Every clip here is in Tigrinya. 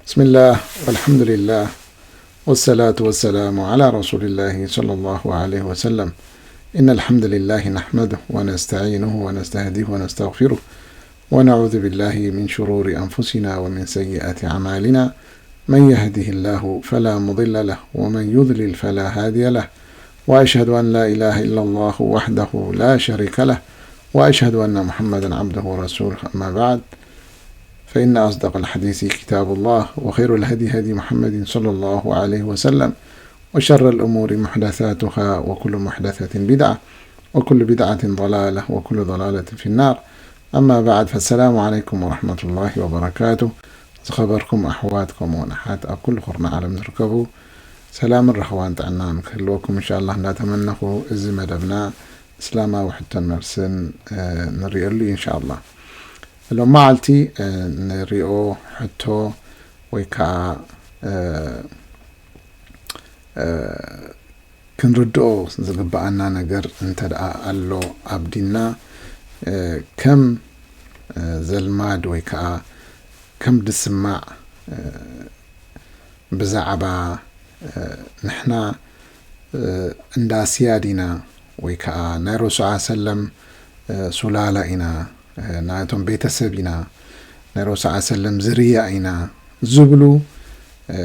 بسم الله والحمد لله والصلاة والسلام على رسول الله صلى الله عليه وسلم. إن الحمد لله نحمده ونستعينه ونستهديه ونستغفره، ونعوذ بالله من شرور أنفسنا ومن سيئات أعمالنا. من يهده الله فلا مضل له، ومن يضلل فلا هادي له. وأشهد أن لا إله إلا الله وحده لا شريك له، وأشهد أن محمدا عبده ورسوله. أما بعد، فإن أصدق الحديث كتاب الله، وخير الهدي هدي محمد صلى الله عليه وسلم، وشر الأمور محدثاتها، وكل محدثة بدعة، وكل بدعة ضلالة، وكل ضلالة في النار. أما بعد، فالسلام عليكم ورحمة الله وبركاته. ዝኸበርኩም ኣሕዋት ከምኡውን ኣሓት ኣብ ኩሉ ኩርናዕ ዓለም ዝርከቡ፣ ሰላምን ራህዋን ጥዕናን ክህልወኩም እንሻላ እንዳተመነኹ፣ እዚ መደብና እስላማዊ ሕቶን መልስን፣ እ፣ ንሪእሉ እዩ እንሻላ። ሎም መዓልቲ፣ እ፣ ንሪኦ ሕቶ ወይ ከዓ፣ እ፣ እ፣ ክንርድኦ ዝግብኣና ነገር እንተ ደኣ ኣሎ ኣብ ዲንና፣ እ፣ ከም፣ እ፣ ዘልማድ ወይ ከዓ ከም ድስማዕ፣ እ፣ ብዛዕባ፣ እ፣ ንሕና፣ እ፣ እንዳ ስያድ ኢና ወይ ከዓ ናይ ረሱል ሰለም፣ እ፣ ሱላላ ኢና፣ እ፣ ናቶም ቤተሰብ ኢና፣ ናይ ረሱል ሰለም ዝርያ ኢና ዝብሉ፣ እ፣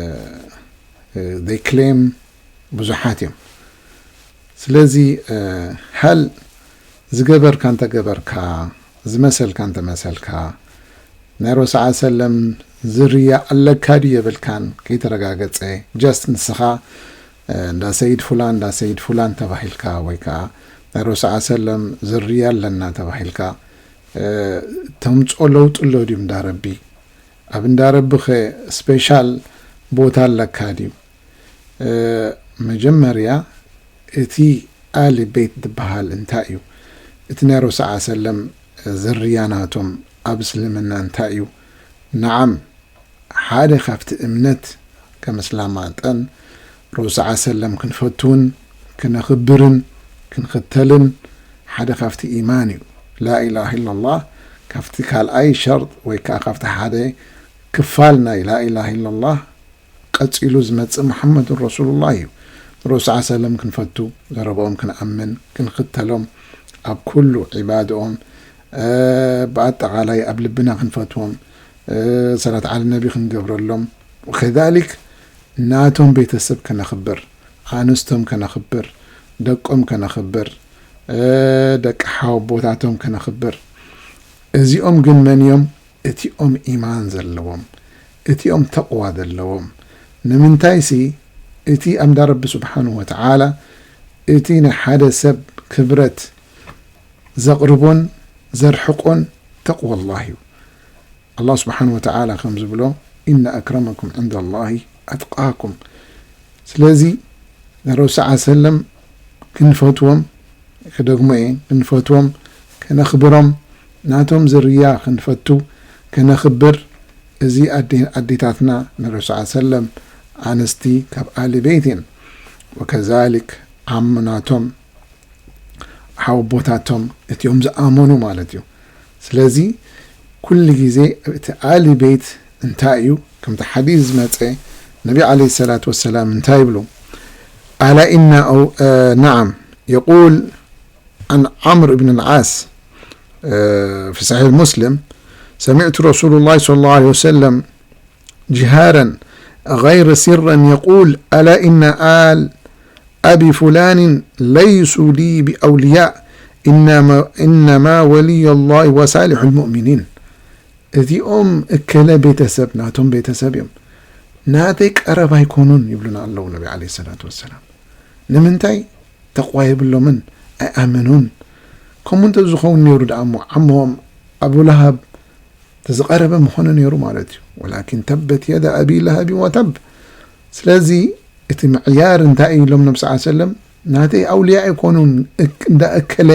እ፣ they claim ብዙሓት እዮም። ስለዚ፣ እ፣ ሃል ዝገበርካ እንተገበርካ፣ ዝመሰልካ እንተመሰልካ፣ ናይ ረሱል ሰለም ዝርያ ኣለካ ድዩ የብልካን ከይተረጋገጸ፣ just ንስኻ፣ እ፣ እንዳ ሰይድ ፉላን፣ እንዳ ሰይድ ፉላን ተባሂልካ፣ ወይ ከዓ ናይ ረሱል ሰለም ዝርያ ኣለና ተባሂልካ፣ እ፣ ተምጾ ለውጢ ኣሎ ድዩ እንዳ ረቢ? ኣብ እንዳ ረቢኸ ስፔሻል ቦታ ኣለካ ድዩ? እ፣ መጀመርያ እቲ ኣሊ ቤት ዝበሃል እንታይ እዩ? እቲ ናይ ረሱል ሰለም ዝርያ ናቶም ኣብ እስልምና እንታይ እዩ? ነዓም፣ ሓደ ካብቲ እምነት ከም እስላም መጠን ረሱል ሰለም ክንፈትውን ክነኽብርን ክንኽተልን ሓደ ካብቲ ኢማን እዩ። ላኢላሃ ኢላላህ ካብቲ ካልኣይ ሸርጥ ወይ ከዓ ካብቲ ሓደ ክፋል ናይ ላኢላሃ ኢላላህ ቀጺሉ ዝመጽእ ሙሓመዱን ረሱሉላህ እዩ። ረሱል ሰለም ክንፈቱ፣ ዘረባኦም ክንኣምን፣ ክንኽተሎም፣ ኣብ ኩሉ ዒባድኦም፣ እ፣ ብኣጠቓላይ ኣብ ልብና ክንፈትዎም፣ እ፣ ሰላት ዓሊ ነቢ ክንገብረሎም፣ ወከዛሊክ ናቶም ቤተሰብ ከነኽብር፣ ኣንስቶም ከነኽብር፣ ደቆም ከነኽብር፣ እ፣ ደቂ ሓወቦታቶም ከነኽብር። እዚኦም ግን መን እዮም? እቲኦም ኢማን ዘለዎም፣ እቲኦም ተቕዋ ዘለዎም። ንምንታይሲ እቲ ኣምዳ ረቢ ስብሓንሁ ወተዓላ እቲ ናይ ሓደ ሰብ ክብረት ዘቕርቦን ዘርሕቆን ተቕዋ ኣላህ እዩ። ኣላህ ስብሓንሁ ወተዓላ ከም ዝብሎ፣ "ኢነ ኣክረመኩም ዕንደ ኣላሂ ኣትቃኩም።" ስለዚ ንረሱል ሰለላሁ ዐለይሂ ወሰለም ክንፈትዎም፣ ክደግሞ እየ፣ ክንፈትዎም፣ ከነኽብሮም፣ ናቶም ዝርያ ክንፈቱ፣ ከነኽብር፣ እዚ ኣዴ-፣ ኣዴታትና ንረሱል ሰለላሁ ዐለይሂ ወሰለም ኣንስቲ ካብ ኣህሊ ቤት እየን። ወከዛሊክ ዓም ናቶም ሓወቦታቶም እቲኦም ዝኣመኑ ማለት እዩ። ስለዚ ኩሉ ግዜ እቲ ኣሊ ቤት እንታይ እዩ? ከምቲ ሓዲስ ዝመጸ ነቢ ዓለይሂ ሰላቱ ወሰላም እንታይ ይብሉ? ኣላ ኢነ ኣው-፣ እ፣ ነዓም፣ የቁል ዐን ዓምር ብን ልዓስ፣ እ፣ ፊ ሰሒሕ ሙስሊም፣ ሰሚዕቱ ረሱሉላህ ሰለላሁ ዐለይሂ ወሰለም ጅሃረን ገይረ ሲረን የቁል፣ ኣላ ኢነ ኣል ኣቢ ፉላኒን ለይሱ ሊ ቢኣውልያእ፣ ኢነማ፣ ኢነማ ወልዩላሂ ወሳሊሑል ሙእሚኒን። እዚኦም እከለ ቤተሰብ ናቶም ቤተሰብ እዮም፣ ናተይ ቀረባ ኣይኮኑን ይብሉና ኣለዉ ነቢ ዓለይሂ ሰላቱ ወሰላም። ንምንታይ? ተቕዋ የብሎምን፣ ኣይኣመኑን። ከምኡ እንተ ዝኸውን ነይሩ ደኣ እሞ ዓሞም ኣቡ ለሃብ ተዝቐረበ ምኾነ ነይሩ ማለት እዩ። ወላኪን ተበት የዳ ኣቢ ለሃቢ ወተብ። ስለዚ እቲ ምዕያር እንታይ እዩ ኢሎም ነቢ ሰለላሁ ዐለይሂ ወሰለም? ናተይ ኣውልያ ኣይኮኑን፣ እክ-፣ እንዳ እከለ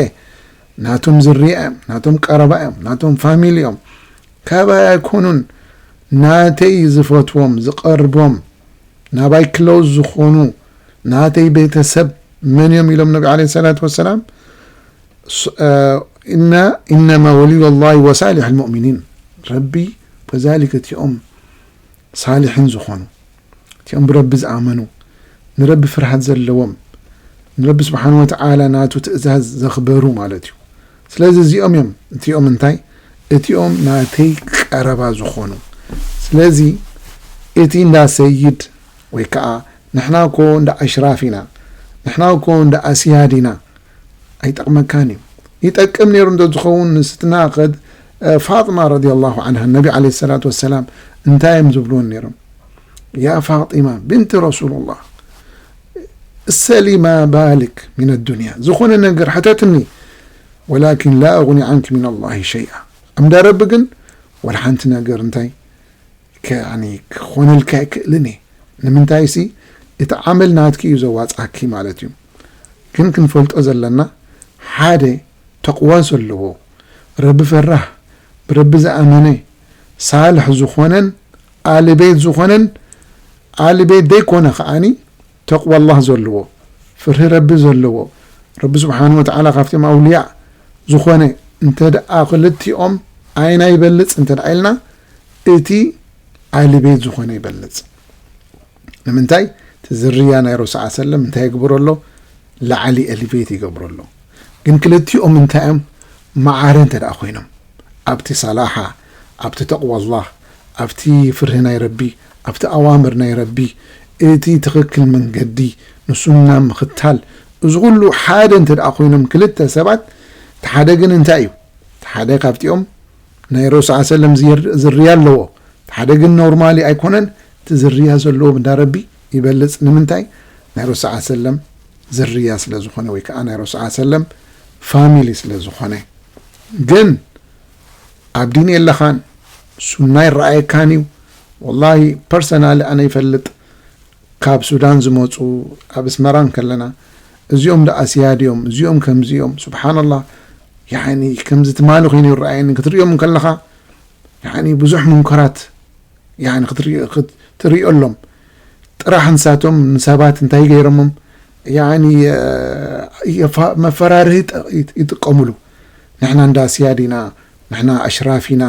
ናቶም ዝርያ እዮም፣ ናቶም ቀረባ እዮም፣ ናቶም ፋሚሊ እዮም፣ ካባይ ኣይኮኑን። ናተይ ዝፈትዎም፣ ዝቐርቦም፣ ናባይ ክሎዝ ዝኾኑ ናተይ ቤተሰብ መን እዮም ኢሎም ነቢ ዓለይሂ ሰላቱ ወሰላም? ስ-፣ እ፣ ኢነ፣ ኢነማ ወልዩላሂ ወሳሊሑል ሙእሚኒን። ረቢ ከዛሊክ እቲኦም ሳሊሕን ዝኾኑ፣ እቲኦም ብረቢ ዝኣመኑ፣ ንረቢ ፍርሃት ዘለዎም፣ ንረቢ ስብሓን ወተዓላ ናቱ ትእዛዝ ዘኽበሩ ማለት እዩ። ስለዚ እዚኦም እዮም፣ እቲኦም እንታይ? እቲኦም ናተይ ቀረባ ዝኾኑ። ስለዚ እቲ እንዳ ሰይድ ወይ ከዓ ንሕና እኮ እንዳ ኣሽራፍ ኢና፣ ንሕና እኮ እንዳ ኣስያድ ኢና፣ ኣይጠቕመካን እዩ። ይጠቅም ነይሩ እንተዝኸውን ንስትና ኸድ-፣ እ፣ ፋጥማ ረዲየላሁ ዓንሃ፣ ነቢ ዓለይሂ ሰላቱ ወሰላም እንታይ እዮም ዝብልወን ነይሮም? ያ ፋጢማ ብንቲ ረሱሉላህ፣ እሰሊ ማ ባልክ ሚን ዱንያ፣ ዝኾነ ነገር ሕተትኒ፣ ወላኪን ላ ኣጉኒ ዓንኪ ሚን ኣላሂ ሸይኣ። ኣምዳ ረቢ ግን ወላ ሓንቲ ነገር እንታይ ከ-፣ ያኒ ክኾነልካ ኣይክእልን እየ። ንምንታይሲ እቲ ዓመል ናትኪ እዩ ዘዋጽኣኪ ማለት እዩ። ግን ክንፈልጦ ዘለና ሓደ ተቕዋ ዘለዎ፣ ረቢ ፈራህ፣ ብረቢ ዝኣመነ፣ ሳልሕ ዝኾነን ኣሊ ቤት ዝኾነን፣ ኣሊ ቤት ዘይኮነ ከዓኒ ተቕዋ ኣላህ ዘለዎ፣ ፍርሂ ረቢ ዘለዎ፣ ረቢ ስብሓን ወተዓላ ካብቶም ኣውልያእ ዝኾነ እንተ ደኣ ክልቲኦም ኣይና ይበልጽ እንተ ደኣ ኢልና፣ እቲ ኣሊ ቤት ዝኾነ ይበልጽ። ንምንታይ? እቲ ዝርያ ናይ ረሱል ሰለም እንታይ ይግብሮ ኣሎ? ላዕሊ ኤሊቬት ይገብሮ ኣሎ። ግን ክልቲኦም እንታይ እዮም? መዓረ እንተ ደኣ ኮይኖም፣ ኣብቲ ሰላሓ፣ ኣብቲ ተቕዋ ኣላህ፣ ኣብቲ ፍርሂ ናይ ረቢ፣ ኣብቲ ኣዋምር ናይ ረቢ፣ እቲ ትኽክል መንገዲ ንሱና ምኽታል፣ እዚ ኩሉ ሓደ እንተ ደኣ ኮይኖም ክልተ ሰባት፣ እቲ ሓደ ግን እንታይ እዩ? እቲ ሓደ ካብቲኦም ናይ ረሱል ሰለም ዝር-፣ ዝርያ ኣለዎ። እቲ ሓደ ግን ኖርማሊ ኣይኮነን። እቲ ዝርያ ዘለዎ እንዳ ረቢ ይበልጽ። ንምንታይ? ናይ ረሱል ሰለም ዝርያ ስለ ዝኾነ ወይ ከዓ ናይ ረሱል ሰለም ፋሚሊ ስለ ዝኾነ። ግን ኣብ ዲን የለኻን፣ ሱና ይረኣየካን እዩ። ወላሂ ፐርሰናሊ ኣነ ይፈልጥ፣ ካብ ሱዳን ዝመጹ ኣብ ኣስመራ እንከለና፣ እዚኦም ደኣ ኣስያድ እዮም፣ እዚኦም ከምዚ እዮም። ሱብሓነላህ፣ ያኒ ከምዚ ትማሊ ኮይኑ ይረኣየኒ። ክትርእዮም እንከለኻ፣ ያኒ ብዙሕ ሙንከራት፣ ያኒ ክትርኢ-፣ ክት-፣ ትርእየሎም። ጥራሕ ንሳቶም ንሰባት እንታይ ገይሮሞም፣ ያኒ፣ እ፣ የፋ-፣ መፈራርሂ ይጠ-፣ ይጥ-፣ ይጥቀሙሉ። ንሕና እንዳ ኣስያድ ኢና፣ ንሕና ኣሽራፍ ኢና፣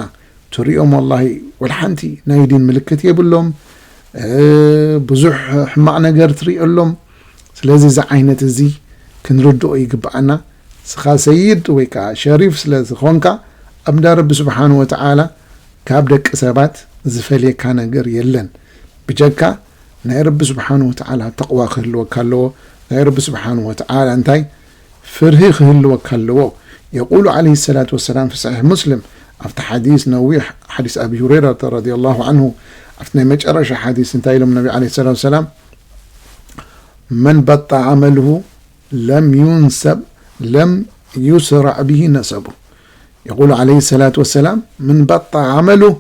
ትሪኦም ወላሂ ወላ ሓንቲ ናይ ዲን ምልክት የብሎም። እ፣ ብዙሕ ሕማቕ ነገር ትሪኦሎም። ስለዚ እዚ ዓይነት እዚ ክንርድኦ ይግብኣና። ንስኻ ሰይድ ወይ ከዓ ሸሪፍ ስለ ዝኾንካ፣ ኣብ እንዳ ረቢ ስብሓን ወተዓላ ካብ ደቂ ሰባት ዝፈልየካ ነገር የለን። ብጀካ ናይ ረቢ ስብሓን ወተዓላ ተቕዋ ክህልወካ ኣለዎ። ናይ ረቢ ስብሓን ወተዓላ እንታይ ፍርሂ ክህልወካ ኣለዎ። የቁሉ ዓለይሂ ሰላቱ ወሰላም ፊ ሰሒሕ ሙስሊም፣ ኣብቲ ሓዲስ ነዊሕ፣ ሓዲስ ኣቢ ሁረይረተ ረዲየላሁ ዓንሁ፣ ኣብቲ ናይ መጨረሻ ሓዲስ እንታይ ኢሎም ነቢ ዓለይሂ ሰላቱ ወሰላም? መን በጣ ዓመልሁ ለም ዩንሰብ ለም ዩስራዕ ብሂ ነሰቡ። የቁሉ ዓለይሂ ሰላቱ ወሰላም፣ መን በጣ ዓመልሁ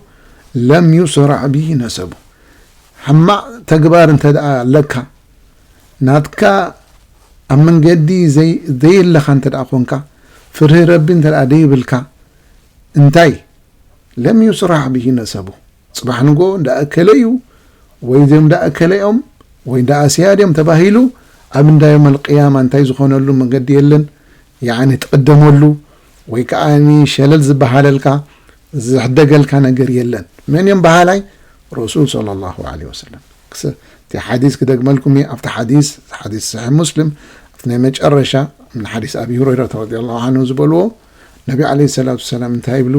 ለም ዩስራዕ ብሂ ነሰቡ። ሕማቕ ተግባር እንተ ደኣ ኣለካ፣ ናትካ ኣብ መንገዲ ዘይ-፣ ዘየለኻ እንተ ደኣ ኾንካ፣ ፍርሂ ረቢ እንተ ደኣ ደይብልካ፣ እንታይ? ለም ዩስራዕ ብሂ ነሰቡ። ጽባሕ ንጎ እንዳ እከለ እዩ፣ ወይ እዚኦም እንዳ እከለ እዮም፣ ወይ እንዳ ኣስያድ እዮም ተባሂሉ፣ ኣብ እንዳ ዮም ኣልቅያማ እንታይ ዝኾነሉ መንገዲ የለን። ያኒ ትቕደመሉ፣ ወይ ከዓኒ ሸለል ዝበሃለልካ፣ ዝሕደገልካ ነገር የለን። መን እዮም በሃላይ? ረሱል ሰለላሁ ዐለይሂ ወሰለም። ክስ-፣ እቲ ሓዲስ ክደግመልኩም እየ። ኣብቲ ሓዲስ፣ ሓዲስ ሰሒሕ ሙስሊም፣ ኣብቲ ናይ መጨረሻ፣ ምን ሓዲስ ኣቢ ሁረይረተ ረዲየላሁ ዐንሁ ዝበልዎ፣ ነቢ ዐለይሂ ሰላቱ ወሰላም እንታይ ይብሉ?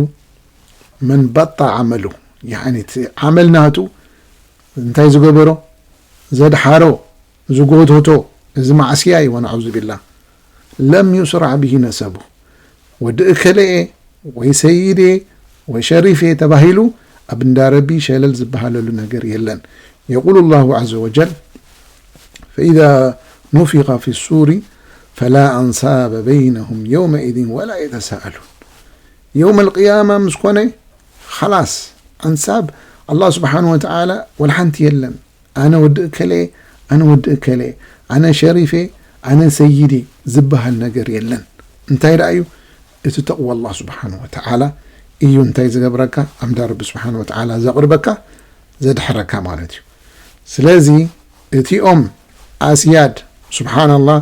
መን በጣ ዓመሉ፣ ያኒ እቲ ዓመል ናቱ እንታይ ዝገበሮ? ዘድሓሮ፣ ዝጎተቶ፣ እዚ ማዕስያ እዩ፣ ወነዑዙ ቢላህ። ለም ዩስራዕ ብሂ ነሰቡ። ወዲ እከለኤ፣ ወይ ሰይዴ፣ ወይ ሸሪፌ ተባሂሉ ኣብ እንዳ ረቢ ሸለል ዝበሃለሉ ነገር የለን። የቁሉ ላሁ ዐዘ ወጀል፣ ፈኢዛ ኑፊኸ ፊ ሱሪ ፈላ አንሳበ በይነሁም የውመኢዝን ወላ የተሳእሉን። የውም ኣልቅያማ ምስ ኮነ፣ ኸላስ፣ ኣንሳብ፣ ኣላህ ስብሓን ወተዓላ ወላ ሓንቲ የለን። ኣነ ወዲ እከለ፣ ኣነ ወዲ እከለ፣ ኣነ ሸሪፌ፣ ኣነ ሰይዴ ዝበሃል ነገር የለን። እንታይ ደኣ እዩ? እቲ ተቕዋ ኣላህ ስብሓን ወተዓላ እዩ እንታይ ዝገብረካ? ኣምዳ ረቢ ስብሓን ወተዓላ ዘቕርበካ፣ ዘድሕረካ ማለት እዩ። ስለዚ እቲኦም ኣስያድ፣ ስብሓን ኣላህ፣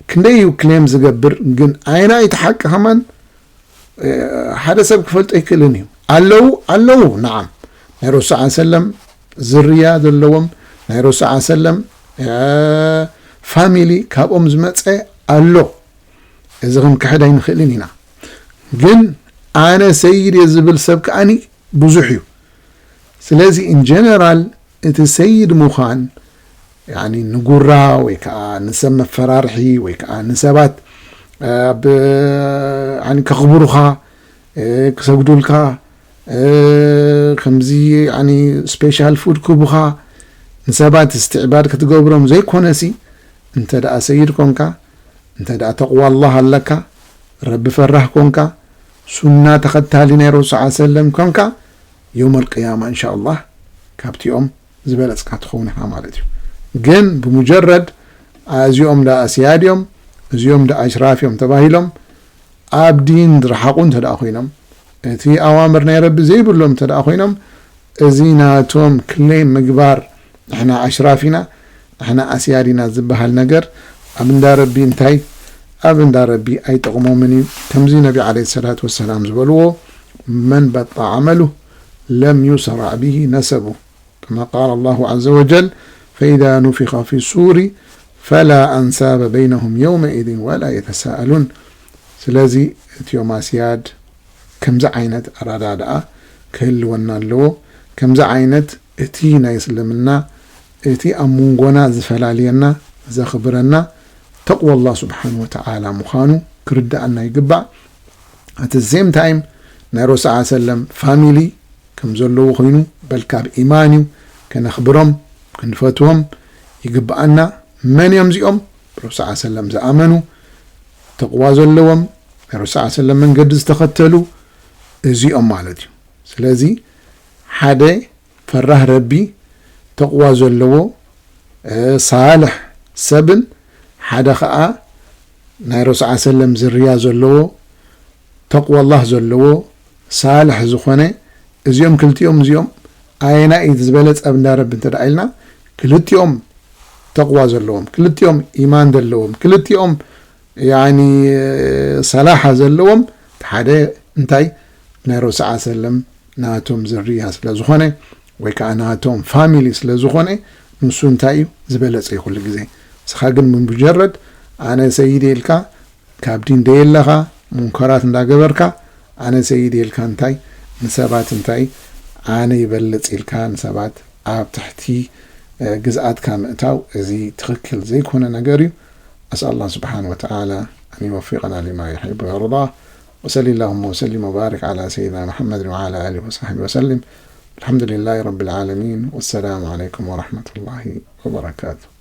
ክንደይ እዩ ክሌም ዝገብር፣ ግን ኣይና እቲ ሓቂ ከማን፣ እ፣ ሓደ ሰብ ክፈልጦ ኣይክእልን እዩ። ኣለዉ፣ ኣለዉ፣ ነዓም። ናይ ረሱል ሰለም ዝርያ ዘለዎም፣ ናይ ረሱል ሰለም ፋሚሊ ካብኦም ዝመፀ ኣሎ። እዚ ክንክሕድ ኣይንኽእልን ኢና። ግን ኣነ ሰይድ እየ ዝብል ሰብ ከኣኒ ብዙሕ እዩ። ስለዚ ኢን ጀነራል እቲ ሰይድ ምዃን፣ ያኒ፣ ንጉራ ወይ ከዓ ንሰብ መፈራርሒ ወይ ከዓ ንሰባት ኣብ፣ ያኒ፣ ከኽብሩኻ፣ ክሰግዱልካ፣ ከምዚ፣ ያኒ፣ ስፔሻል ፉድ ክህቡኻ፣ ንሰባት እስትዕባድ ክትገብሮም ዘይኮነሲ፣ እንተ ደኣ ሰይድ ኮንካ፣ እንተ ደኣ ተቕዋ ኣላህ ኣለካ፣ ረቢ ፈራህ ኮንካ፣ ሱና ተኸታሊ ናይ ረሱል ሰለም ኮንካ፣ የውመል ቅያማ እንሻ ኣላህ ካብቲኦም ዝበለጽካ ትኸውን ኢኻ ማለት እዩ። ግን ብሙጀረድ እዚኦም ደኣ ኣስያድ እዮም፣ እዚኦም ደኣ ኣሽራፍ እዮም ተባሂሎም ኣብ ዲን ዝረሓቑ እንተ ደኣ ኮይኖም፣ እቲ ኣዋምር ናይ ረቢ ዘይብሎም እንተ ደኣ ኮይኖም፣ እዚ ናቶም ክሌም ምግባር፣ ንሕና ኣሽራፍ ኢና፣ ንሕና ኣስያድ ኢና ዝበሃል ነገር ኣብ እንዳ ረቢ እንታይ፣ ኣብ እንዳ ረቢ ኣይጠቕሞምን እዩ። ከምዚ ነቢ ዓለይሂ ሰላቱ ወሰላም ዝበልዎ፣ መን በጣ ዓመሉ ለም ዩሰራዕ ብሂ ነሰቡ። كما قال الله عز وجل، فإذا نفخ في الصور فلا أنساب بينهم يومئذ ولا يتساءلون። ስለዚ እቲኦም ኣስያድ ከምዚ ዓይነት ኣረዳድኣ ክህልወና ኣለዎ። ከምዚ ዓይነት እቲ ናይ እስልምና፣ እቲ ኣብ መንጎና ዝፈላልየና፣ ዘኽብረና፣ ተቕዋ ኣላህ ስብሓን ወተዓላ ምዃኑ ክርድኣና ይግባእ። ኣት ሴም ታይም ናይ ረሱል ሰለም ፋሚሊ ከም ዘለዎ ኮይኑ፣ በል ካብ ኢማን እዩ፣ ከነኽብሮም፣ ክንፈትዎም ይግብኣና። መን እዮም እዚኦም? ረሱል ሰለም ዝኣመኑ፣ ተቕዋ ዘለዎም፣ ናይ ረሱል ሰለም መንገዲ ዝተኸተሉ፣ እዚኦም ማለት እዩ። ስለዚ ሓደ ፈራህ ረቢ፣ ተቕዋ ዘለዎ፣ እ፣ ሳልሕ ሰብን፣ ሓደ ኸኣ ናይ ረሱል ሰለም ዝርያ ዘለዎ፣ ተቕዋ ኣላህ ዘለዎ፣ ሳልሕ ዝኾነ፣ እዚኦም ክልቲኦም እዚኦም ኣየናይ እዩ ዝበለጸ ኣብ እንዳ ረቢ እንተ ደኣ ኢልና፣ ክልቲኦም ተቕዋ ዘለዎም፣ ክልቲኦም ኢማን ዘለዎም፣ ክልቲኦም ያኒ ሰላሓ ዘለዎም፣ እቲ ሓደ እንታይ ናይ ረሱል ሰለም ናቶም ዝርያ ስለ ዝኾነ ወይ ከዓ ናቶም ፋሚሊ ስለ ዝኾነ፣ ንሱ እንታይ እዩ ዝበለጸ እዩ ኩሉ ግዜ። ንስኻ ግን ብሙጀረድ ኣነ ሰይድ ኢልካ ካብ ዲን ደየለኻ፣ ሙንከራት እንዳገበርካ፣ ኣነ ሰይድ ኢልካ እንታይ ንሰባት እንታይ ኣነ ይበልጽ ኢልካ ንሰባት ኣብ ትሕቲ፣ እ፣ ግዝኣትካ ምእታው፣ እዚ ትኽክል ዘይኮነ ነገር እዩ። أسأل الله سبحانه وتعالى أن يوفقنا لما يحب ويرضاه. وصل اللهم وسلم وبارك على سيدنا محمد وعلى آله وصحبه وسلم. الحمد لله رب العالمين، والسلام عليكم ورحمة الله وبركاته.